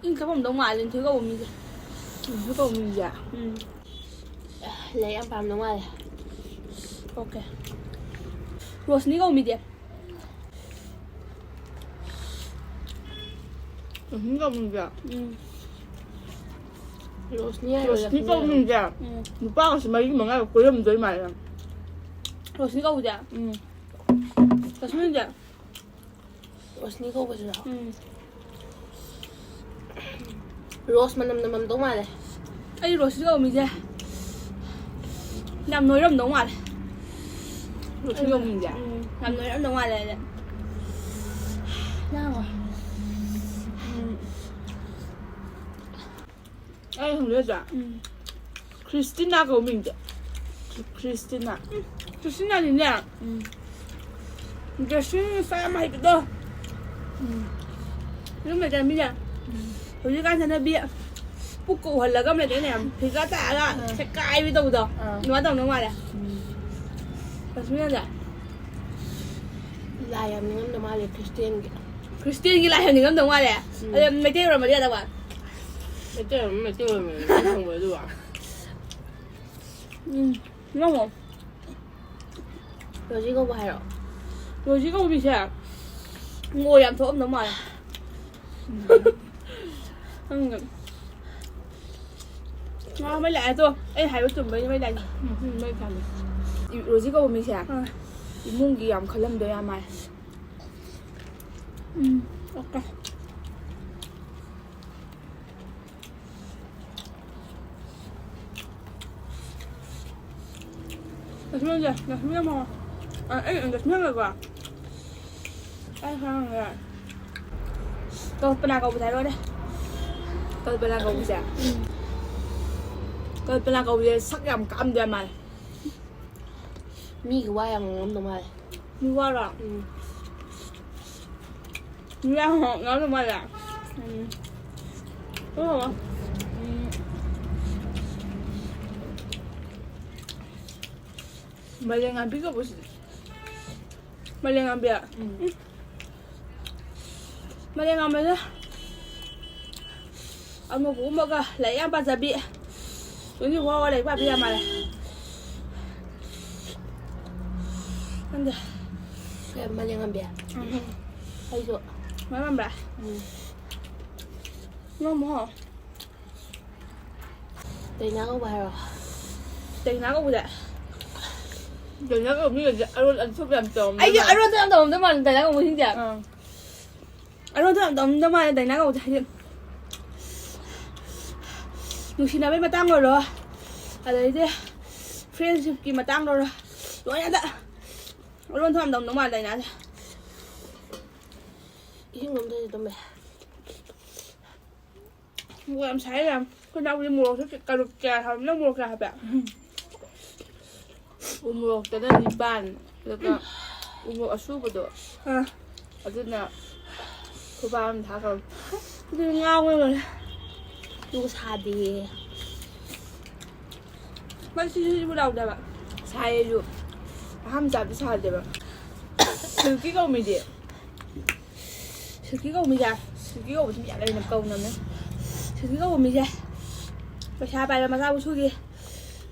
ꯏꯪ ꯇꯞꯄꯝꯗꯧ ꯃꯥꯜꯂꯦ, ꯂꯤꯟꯊꯣꯏ ꯀꯧꯕ ꯃꯤꯁꯦ꯫ ꯂꯤꯟꯊꯣꯏ ꯀꯧꯕ ꯃꯤꯁꯦ? ꯎꯝ꯫ ꯂꯥꯏꯔꯤꯛ ꯌꯥꯝ ꯄꯥꯝꯗꯧ ꯃꯥꯜꯂꯦ꯫ ꯑꯣꯀꯦ꯫ ꯔꯣꯁꯅꯤ ꯀꯧꯕ ꯃꯤꯗꯤ? ꯔꯣꯁꯅꯤ ꯀꯧꯕ ꯃꯤꯁꯦ? ꯎꯝ꯫ ꯔꯣꯁꯅꯤ ꯍꯥꯏꯔꯣ, ꯔꯣꯁꯅꯤ ꯂꯛꯁꯃꯤ ꯀꯧꯕ ꯍꯥꯏꯔꯣ? ꯃꯤꯁꯦ ꯎꯝ꯫ ꯅꯨꯄꯥꯒꯁꯦ ꯃꯔꯤ ꯃꯉꯥꯒ ꯀꯣꯏꯔꯝꯗꯣꯏ ꯃꯥꯜꯂꯦ꯫ ꯔꯣꯁꯅꯤ ꯀꯧꯕꯁꯦ? ꯎꯝ꯫ ꯔꯣꯁꯅꯤꯁꯦ? ꯔꯣꯁꯅꯤ ꯀꯧꯕꯁꯤꯔꯣ? ꯎꯝ꯫ ꯔꯣꯁ ꯃꯅꯝ ꯅꯝꯃꯝꯗꯧ ꯃꯥꯜꯂꯦ꯫ ꯑꯩ ꯔꯣꯁꯅꯤ ꯀꯧꯕ ꯃꯤꯁꯦ ꯌꯥꯝ ꯅꯣꯏꯔꯝꯗꯧ ꯃꯥꯜꯂꯦ꯫ ꯔꯣꯁꯅꯤ ꯀꯧꯕ ꯃꯤꯁꯦ? ꯎꯝ, ꯌꯥꯝ ꯅꯣꯏꯔꯝꯗꯧ ꯃꯥꯜꯂꯦ ꯑꯩꯁꯦ꯫ ꯌꯥꯔꯣꯏ꯫ ꯎꯝ꯫ ꯑꯩ ꯍꯪꯗꯣꯏꯁꯦ? ꯎꯝ꯫ ꯈ꯭ꯔꯤꯁꯇꯤꯅꯥ ꯀꯧꯕ ꯃꯤꯡꯗꯣ꯫ ꯈ꯭ꯔꯤꯁꯇꯤꯅꯥ꯫ ꯈ꯭ꯔꯤꯁꯇꯤꯅꯥꯗꯤꯅꯦ, ꯎꯝ꯫ ꯗ꯭ꯔꯦꯁꯤꯡ ꯁ꯭ꯇꯥꯏꯜ ꯌꯥꯝ ꯍꯩꯕꯗꯣ꯫ ꯎꯝ꯫ ꯑꯗꯨꯝ ꯂꯩꯇ꯭ꯔꯥ ꯃꯤꯅ꯫ ꯎꯝ꯫ ꯍꯧꯖꯤꯛꯀꯥꯟ ꯆꯠꯅꯕꯤ ꯄꯨꯛꯀ ꯎꯍꯜꯂꯒ ꯑꯃ ꯂꯩꯗꯥꯏꯅꯦ, ꯌꯥꯝ ꯐꯤꯒꯔ ꯇꯥꯔꯒ ꯑꯥ꯫ ꯁꯦꯒꯥꯏꯕꯤ ꯇꯧꯕꯗꯣ꯫ ꯑꯥ꯫ ꯑꯗꯨꯃꯥꯏꯅ ꯇꯧꯗꯧ ꯃꯥꯜꯂꯦ꯫ ꯎꯝ꯫ ꯔꯣꯁꯃꯤꯅꯗꯤ? ꯂꯥꯏ ꯌꯥꯝ ꯅꯤꯡꯉꯝꯗꯧ ꯃꯥꯜꯂꯦ ꯈ꯭ꯔꯤꯁꯇꯤꯌꯥꯟꯒꯤ꯫ ꯈ꯭ꯔꯤꯁꯇꯤꯌꯥꯟꯒꯤ ꯂꯥꯏ ꯌꯥꯝ ꯅꯤꯡꯉꯝꯗꯧ ꯃꯥꯜꯂꯦ꯫ ꯎꯝ꯫ ꯑꯗꯣ ꯃꯩꯇꯩ ꯑꯣꯏꯔꯝꯃꯗꯤ ꯌꯥꯗꯕ꯫ ꯃꯩꯇꯩ ꯑꯣꯏꯔꯝ-, ꯃꯩꯇꯩ ꯑꯣꯏꯔꯝꯃꯗꯤ ꯈꯪꯕ ꯑꯗꯨꯒ꯫ ꯎꯝ, ꯅꯪꯉꯣ꯫ ꯔꯣꯖꯤ ꯀꯧꯕ ꯍꯥꯏꯔꯣ? ꯔꯣꯖꯤ ꯀꯧꯕꯤꯁꯦ ꯉꯣ ꯌꯥꯝ ꯊꯣꯛꯑꯝꯗꯧ ꯃꯥꯜꯂꯦ꯫ ꯈꯪꯗꯦ꯫ ꯉꯥ ꯃꯩ ꯂꯥꯛꯑꯦ ꯇꯣ꯫ ꯑꯩ ꯍꯥꯏꯕ ꯆꯨꯝꯕꯩꯅꯤ ꯃꯩ ꯂꯥꯛꯏꯁꯦ꯫ ꯎꯝ, ꯎꯝ, ꯃꯩ ꯊꯥꯜꯂꯦ꯫ ꯏ-, ꯔꯣꯖꯤ ꯀꯧꯕ ꯃꯤꯁꯦ ꯑꯥ꯫ ꯏꯃꯨꯡꯒꯤ ꯌꯥꯝ ꯈꯜꯂꯝꯗꯣꯏ ꯌꯥꯝ ꯃꯥꯜꯂꯦ꯫ ꯎꯝ, ꯑꯣꯀꯦ꯫ ꯂꯛꯁꯃꯤꯁꯦ, ꯂꯛꯁꯃꯤ ꯌꯥꯝ ꯍꯥꯎꯋꯦ꯫ ꯑ, ꯑꯩ, ꯂꯛꯁꯃꯤ ꯍꯪꯉꯦꯀꯣ꯫ ꯑꯩ ꯍꯪꯉꯦ꯫ ꯀꯜꯄꯅꯥ ꯀꯧꯕꯁꯦ ꯍꯥꯏꯔꯣꯅꯦ꯫ ꯀꯜꯄꯅꯥ ꯀꯧꯕꯁꯦ꯫ ꯎꯝ꯫ ꯀꯜꯄꯅꯥ ꯀꯧꯕꯁꯦ ꯁꯛ ꯌꯥꯝ ꯀꯥꯛꯑꯝꯗꯣꯏ ꯃꯥꯜꯂꯦ꯫ ꯃꯤꯒꯤ ꯋꯥ ꯌꯥꯝ ꯉꯥꯡꯉꯝꯗꯧ ꯃꯥꯜꯂꯦ꯫ ꯃꯤ ꯋꯥꯔꯣ? ꯎꯝ꯫ ꯃꯤ ꯋꯥ ꯌꯥꯝ ꯉꯥꯡꯉꯝꯗꯧ ꯃꯥꯜꯂꯦ? ꯎꯝ꯫ ꯑꯣ꯫ ꯎꯝ꯫ ꯃꯥꯂꯦꯝꯉꯥꯟꯕꯤ ꯀꯧꯕꯁꯤꯗꯤ꯫ ꯃꯥꯂꯦꯝꯉꯥꯟꯕꯤ꯫ ꯎꯝ꯫ ꯃꯥꯂꯦꯝꯉꯥꯟꯕꯤꯁꯦ ꯑꯃꯨꯕꯒꯨꯝꯕꯒ ꯂꯥꯏꯔꯤꯛ ꯌꯥꯝ ꯄꯥꯖꯕꯤ꯫ ꯇ꯭ꯋꯦꯟꯇꯤ ꯐꯣꯔ ꯑꯋꯥꯔ ꯂꯥꯏꯔꯤꯛ ꯄꯥꯕꯤ ꯌꯥꯝ ꯃꯥꯜꯂꯦ꯫ ꯈꯪꯗꯦ꯫ ꯀꯩ ꯃꯥꯂꯦꯝꯉꯥꯟꯕꯤ? ꯎꯝ꯫ ꯑꯩꯁꯨ꯫ ꯃꯥꯂꯦꯝꯉꯥꯟꯕꯤ? ꯎꯝ꯫ ꯅꯪ ꯑꯃꯨꯛ ꯍꯪꯉꯣ꯫ ꯗꯥꯏꯅꯥ ꯀꯧꯕ ꯍꯥꯏꯔꯣ? ꯗꯥꯏꯅꯥ ꯀꯧꯕꯁꯦ? ꯗꯥꯏꯅꯥ ꯀꯧꯕ ꯃꯤꯒꯁꯦ ꯑꯔꯣꯟ ꯑꯟꯊꯣꯛ ꯌꯥꯝ ꯇꯧꯔꯝꯗꯧ ꯑꯩꯁꯨ ꯃꯥꯜꯂꯦ꯫ ꯑꯔꯣꯟ ꯊꯣꯛ ꯌꯥꯝ ꯇꯧꯔꯝꯗꯧ ꯃꯥꯜꯂꯦ ꯗꯥꯏꯅꯥ ꯀꯧꯕ ꯃꯤꯁꯤꯡꯁꯦ꯫ ꯑꯥ꯫ ꯑꯔꯣꯟ ꯊꯣꯛ ꯌꯥꯝ ꯇꯧꯔꯝꯗꯧ ꯃꯥꯜꯂꯦ ꯗꯥꯏꯅꯥ ꯀꯧꯕꯁꯦ꯫ ꯍꯥꯏꯗꯤ ꯅꯨꯡꯁꯤꯅꯕꯩ ꯃꯇꯥꯡ ꯑꯣꯏꯔꯣ, ꯑꯗꯩꯗꯤ friendshipꯀꯤ ꯃꯇꯥꯡ ꯑꯣꯏꯔꯣ, ꯂꯣꯏꯅꯗ ꯑꯔꯣꯟ ꯊꯣꯛ ꯌꯥꯝ ꯇꯧꯔꯝꯗꯧ ꯃꯥꯜꯂꯦ ꯗꯥꯏꯅꯥꯁꯦ꯫ ꯏꯁꯤꯡ ꯑꯝꯇ ꯇꯨꯝꯃꯦ꯫ ꯃꯣꯔꯣꯛ ꯌꯥꯝ ꯁꯥꯏ ꯌꯥꯝ꯫ ꯑꯩꯈꯣꯏ ꯅꯥꯎꯄꯤ ꯃꯣꯔꯣꯛꯁꯨ ꯀꯩꯅꯣ ꯀꯌꯥ ꯍꯥꯞ-, ꯅꯪ ꯃꯣꯔꯣꯛ ꯀꯌꯥ ꯍꯥꯞꯄꯦ? ꯎ ꯃꯣꯔꯣꯛꯇꯅ ꯅꯤꯄꯥꯟ, ꯑꯗꯨꯒ ꯎ ꯃꯣꯔꯣꯛ ꯑꯁꯨꯕꯗꯣ, ꯑꯥ꯫ ꯑꯗꯨꯅ ꯈꯨꯕꯥꯛ ꯑꯃ ꯊꯥꯈ꯭ꯔꯕ꯫ ꯑꯗꯨ ꯉꯥꯎꯕ ꯂꯣꯏꯔꯦ꯫ ꯑꯗꯨꯒ ꯁꯥꯗꯦꯌꯦ꯫ ꯃꯥ ꯁꯤꯁꯨ ꯁꯤꯕꯨ ꯂꯥꯎꯗꯦꯕ꯫ ꯁꯥꯏꯌꯦꯁꯨ꯫ ꯑꯍꯥꯟꯕ ꯆꯥꯕꯗꯤ ꯁꯥꯗꯦꯕ꯫ ꯁꯤꯜꯀꯤ ꯀꯧꯃꯤꯗꯤ꯫ ꯁꯤꯜꯀꯤ ꯀꯧꯃꯤꯁꯦ꯫ ꯁꯤꯜꯀꯤ ꯀꯧꯕꯁꯤ ꯃꯤ ꯌꯥꯝ ꯂꯩꯅ ꯀꯧꯅꯕꯅꯦ꯫ ꯁꯤꯜꯀꯤ ꯀꯧꯕ ꯃꯤꯁꯦ ꯄꯩꯁꯥ ꯄꯥꯏꯕ ꯃꯆꯥ ꯃꯁꯨꯒꯤ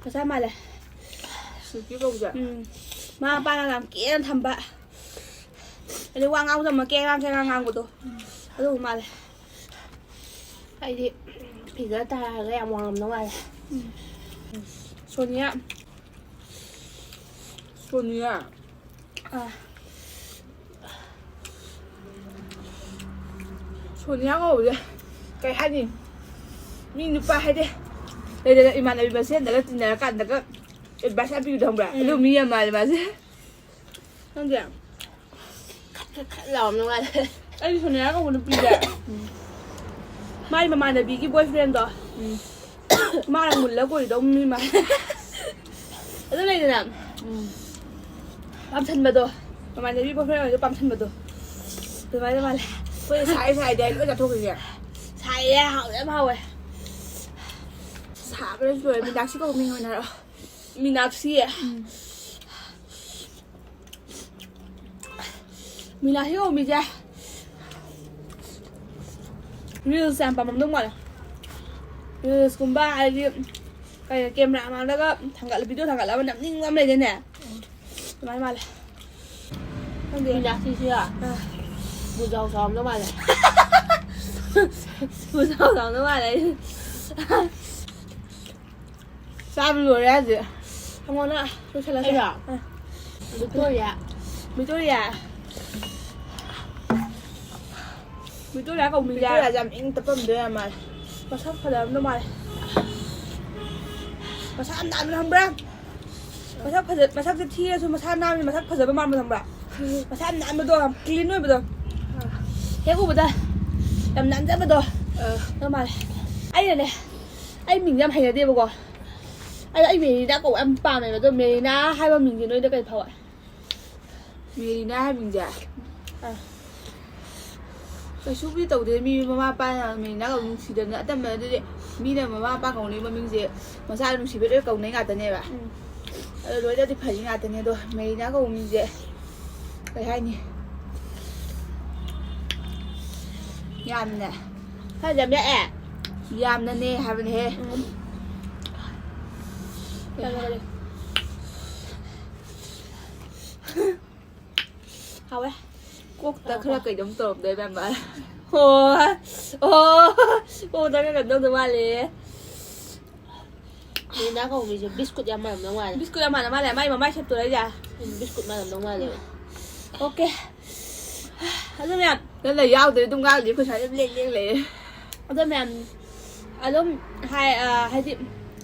ꯃꯆꯥ ꯃꯥꯜꯂꯦ꯫ ꯁꯤꯜꯀꯤ ꯀꯧꯕꯁꯦ? ꯎꯝ꯫ ꯃꯃꯥ ꯃꯄꯥꯅ ꯌꯥꯝ ꯀꯦꯅ ꯊꯝꯕ꯫ ꯑꯗꯩ ꯋꯥ ꯉꯥꯡꯕꯗ ꯑꯃ ꯀꯦꯉꯥꯡ ꯀꯦꯉꯥꯡ ꯉꯥꯡꯕꯗꯣ꯫ ꯑꯗꯨꯒꯨꯝꯕ ꯃꯥꯜꯂꯦ꯫ ꯑꯩꯗꯤ ꯐꯤꯒꯔ ꯇꯥꯔꯒ ꯌꯥꯝ ꯋꯥꯡꯉꯝꯗꯧ ꯃꯥꯜꯂꯦ꯫ ꯁꯣꯅꯤꯌꯥ꯫ ꯁꯣꯅꯤꯌꯥ꯫ ꯑꯥ꯫ ꯁꯣꯅꯤꯌꯥ ꯀꯧꯕꯁꯦ ꯀꯩ ꯍꯥꯏꯅꯤ? ꯃꯤ ꯅꯨꯄꯥ ꯍꯥꯏꯗꯤ ꯂꯩꯗꯅ ꯏꯃꯥꯟꯅꯕꯤ ꯃꯁꯦꯟꯗꯒ ꯇꯤꯟꯅꯔꯀꯥꯟꯗꯒ advice ꯌꯥꯝ ꯄꯤꯕꯗꯣ ꯈꯪꯕ꯭ꯔꯥ? ꯎꯝ꯫ ꯑꯗꯨ ꯃꯤ ꯌꯥꯝ ꯃꯥꯜꯂꯦ ꯃꯥꯁꯦ꯫ ꯈꯪꯗꯦ꯫ ꯈꯠ ꯈꯠ ꯈꯠ ꯂꯥꯎꯔꯝꯗꯧ ꯃꯥꯜꯂꯦ꯫ ꯑꯩ ꯁꯣꯅꯤꯌꯥ ꯀꯧꯕ ꯅꯨꯄꯤꯁꯦ꯫ ꯎꯝ꯫ ꯃꯥꯏ ꯃꯃꯥꯟꯅꯕꯤꯒꯤ boyfriendꯗꯣ꯫ ꯎꯝ꯫ ꯃꯥꯅ ꯃꯨꯜꯂ ꯀꯣꯏꯗꯧ ꯃꯤ ꯃꯥꯜꯂꯦ꯫ ꯑꯗꯨ ꯂꯩꯗꯅ꯫ ꯎꯝ꯫ ꯄꯥꯝꯁꯟꯕꯗꯣ꯫ ꯃꯃꯥꯟꯅꯕꯤ boyfriend ꯑꯣꯏꯔꯁꯨ ꯄꯥꯝꯁꯟꯕꯗꯣ꯫ ꯑꯗꯨꯃꯥꯏꯅ ꯃꯥꯜꯂꯦ꯫ ꯑꯩꯈꯣꯏ ꯁꯥꯏ ꯁꯥꯏꯗꯤ ꯑꯩ ꯂꯣꯏ ꯆꯥꯊꯣꯛꯈꯤꯒꯦ꯫ ꯁꯥꯏꯌꯦ, ꯍꯥꯎꯗꯤ ꯌꯥꯝ ꯍꯥꯎꯋꯦ꯫ ꯁꯥꯕꯅꯁꯨ ꯂꯣꯏꯔꯦ꯫ ꯃꯤꯅꯥꯛꯁꯤ ꯀꯧꯕ ꯃꯤꯡ ꯑꯣꯏꯅ ꯍꯥꯏꯔꯛꯑꯣ꯫ ꯃꯤꯅꯥꯛꯁꯤ꯫ ꯎꯝ꯫ ꯃꯤꯅꯥꯛꯁꯤ ꯀꯧꯕ ꯃꯤꯁꯦ reels ꯌꯥꯝ ꯄꯥꯝꯃꯝꯗꯧ ꯃꯥꯜꯂꯦ꯫ Reelsꯀꯨꯝꯕ ꯍꯥꯏꯗꯤ ꯀꯩ camera ꯃꯥꯡꯗꯒ ꯊꯥꯡꯒꯠꯂ, video ꯊꯥꯡꯒꯠꯂꯒ ꯅꯝꯅꯤꯡꯕ ꯑꯃ ꯂꯩꯗꯥꯏꯅꯦ? ꯑꯗꯨꯃꯥꯏꯅ ꯃꯥꯜꯂꯦ꯫ ꯈꯪꯗꯦ꯫ ꯃꯤꯅꯥꯛꯁꯤꯁꯤꯔꯣ? ꯑꯥ꯫ ꯕꯨꯖꯥꯎ ꯆꯥꯎꯔꯝꯗꯧ ꯃꯥꯜꯂꯦ꯫ ꯕꯨꯖꯥꯎ ꯆꯥꯎꯔꯝꯗꯧ ꯃꯥꯜꯂꯦ ꯑꯩ꯫ ꯆꯥꯕ ꯂꯣꯏꯔꯦ ꯍꯧꯖꯤꯛ꯫ ꯍꯪꯉꯣꯅ ꯂꯣꯏꯁꯜꯂꯁꯦ꯫ ꯑꯩꯔꯣ? ꯑꯥ꯫ ꯕꯤꯛꯇꯣꯔꯤꯌꯥ꯫ ꯕꯤꯛꯇꯣꯔꯤꯌꯥ꯫ ꯕꯤꯛꯇꯣꯔꯤꯌꯥ ꯀꯧꯕ ꯃꯤꯁꯦ ꯕꯤꯛꯇꯣꯔꯤꯌꯥꯁꯦ ꯌꯥꯝ ꯏꯪ ꯇꯞꯄꯝꯗꯣꯏ ꯌꯥꯝ ꯃꯥꯜꯂꯦ꯫ ꯃꯁꯛ ꯐꯖꯔꯝꯗꯧ ꯃꯥꯜꯂꯦ꯫ ꯃꯁꯥ ꯌꯥꯝ ꯅꯥꯟꯕꯅꯦ ꯈꯪꯕ꯭ꯔꯥ? ꯃꯁꯛ ꯐꯖ-, ꯃꯁꯛꯁꯦ ꯊꯤꯔꯁꯨ ꯃꯁꯥ ꯅꯥꯟꯕꯅꯤꯅ ꯃꯁꯛ ꯐꯖꯕ ꯃꯥꯟꯕ ꯈꯪꯕ꯭ꯔꯥ? ꯃꯁꯥ ꯌꯥꯝ ꯅꯥꯟꯕꯗꯣ, ꯌꯥꯝ clean ꯑꯣꯏꯕꯗꯣ꯫ ꯍꯦꯛ ꯎꯕꯗ ꯌꯥꯝ ꯅꯥꯟꯖꯕꯗꯣ꯫ ꯑꯥ꯫ ꯑꯗꯨ ꯃꯥꯜꯂꯦ꯫ ꯑꯩꯅꯅꯦ, ꯑꯩ ꯃꯤꯡꯁꯦ ꯌꯥꯝ ꯍꯩꯅꯗꯦꯕꯀꯣ, ꯑꯗꯣ ꯑꯩ ꯃꯦꯔꯤꯅꯥ ꯀꯧꯕ ꯌꯥꯝ ꯄꯥꯝꯃꯦꯕ꯫ ꯑꯗꯣ ꯃꯦꯔꯤꯅꯥ ꯍꯥꯏꯕ ꯃꯤꯡꯁꯦ ꯅꯣꯏꯗ ꯀꯩ ꯐꯥꯎꯋꯦ? ꯃꯦꯔꯤꯅꯥ ꯍꯥꯏꯕ ꯃꯤꯡꯁꯦ ꯑꯥ꯫ ꯀꯩꯁꯨꯕꯨꯗꯤ ꯇꯧꯗꯦ꯫ ꯃꯤ ꯃꯃꯥ ꯃꯄꯥꯅ ꯃꯦꯔꯤꯅꯥ ꯀꯧꯕ ꯅꯨꯡꯁꯤꯗꯕꯅ ꯑꯇꯝꯕꯅ꯫ ꯑꯗꯨꯗꯤ ꯃꯤꯅ ꯃꯃꯥ ꯃꯄꯥ ꯀꯧꯅꯩꯕ ꯃꯤꯡꯁꯦ ꯃꯆꯥ ꯅꯨꯡꯁꯤꯕ ꯂꯣꯏ ꯀꯧꯅꯩ ꯉꯥꯛꯇꯅꯦꯕ꯫ ꯎꯝ꯫ ꯑꯗꯣ ꯂꯣꯏꯅꯗꯤ ꯐꯔꯤ ꯉꯥꯛꯇꯅꯦ꯫ ꯑꯗꯣ ꯃꯦꯔꯤꯅꯥ ꯀꯧꯕ ꯃꯤꯡꯁꯦ ꯀꯩ ꯍꯥꯏꯅꯤ, ꯌꯥꯝꯅ ꯈꯔ ꯌꯥꯝ ꯌꯥꯛꯑꯦ꯫ ꯌꯥꯝꯅꯅꯦ ꯍꯥꯏꯕꯅꯦꯍꯦ꯫ ꯎꯝ꯫ ꯌꯥꯝ ꯌꯥꯛꯑꯦ꯫ ꯍꯥꯎꯋꯦ꯫ ꯀꯣꯛꯇ ꯈꯔ ꯀꯩꯅꯣꯝ ꯇꯧꯔꯝꯗꯣꯏ ꯃꯌꯥꯝ ꯃꯥꯜꯂꯦ꯫ ꯑꯣ ꯑꯣ, ꯀꯣꯛꯇ ꯈꯔ ꯀꯩꯅꯣꯝ ꯇꯧꯗꯧ ꯃꯥꯜꯂꯦ꯫ ꯃꯦꯔꯤꯅꯥ ꯀꯧꯕ ꯃꯤꯁꯦ ꯕꯤꯁꯀꯨꯠ ꯌꯥꯝ ꯃꯥꯟꯅꯝꯗꯧ ꯃꯥꯜꯂꯦ꯫ ꯕꯤꯁꯀꯨꯠ ꯌꯥꯝ ꯃꯥꯟꯅ ꯃꯥꯜꯂꯦ, ꯃꯥꯏ ꯃꯃꯥꯏ ꯁꯦꯞꯇꯣ ꯂꯩꯖꯥ꯫ ꯎꯝ, ꯕꯤꯁꯀꯨꯠ ꯃꯥꯟꯅꯝꯗꯧ ꯃꯥꯜꯂꯦꯕ꯫ ꯑꯣꯀꯦ꯫ ꯑꯗꯨ ꯃꯌꯥꯝ ꯅꯪꯅ ꯌꯥꯎꯗ꯭ꯔꯗꯤ ꯑꯗꯨꯝ ꯉꯥꯡꯗꯦ, ꯑꯩꯈꯣꯏ ꯁ꯭ꯋꯥꯏꯗ ꯑꯗꯨꯝ ꯂꯦꯡ ꯂꯦꯡ ꯂꯩꯔꯦ꯫ ꯑꯗꯣ ꯃꯌꯥꯝ, ꯑꯗꯨꯝ ꯍꯥꯏ, ꯑ, ꯍꯥꯏꯗꯤ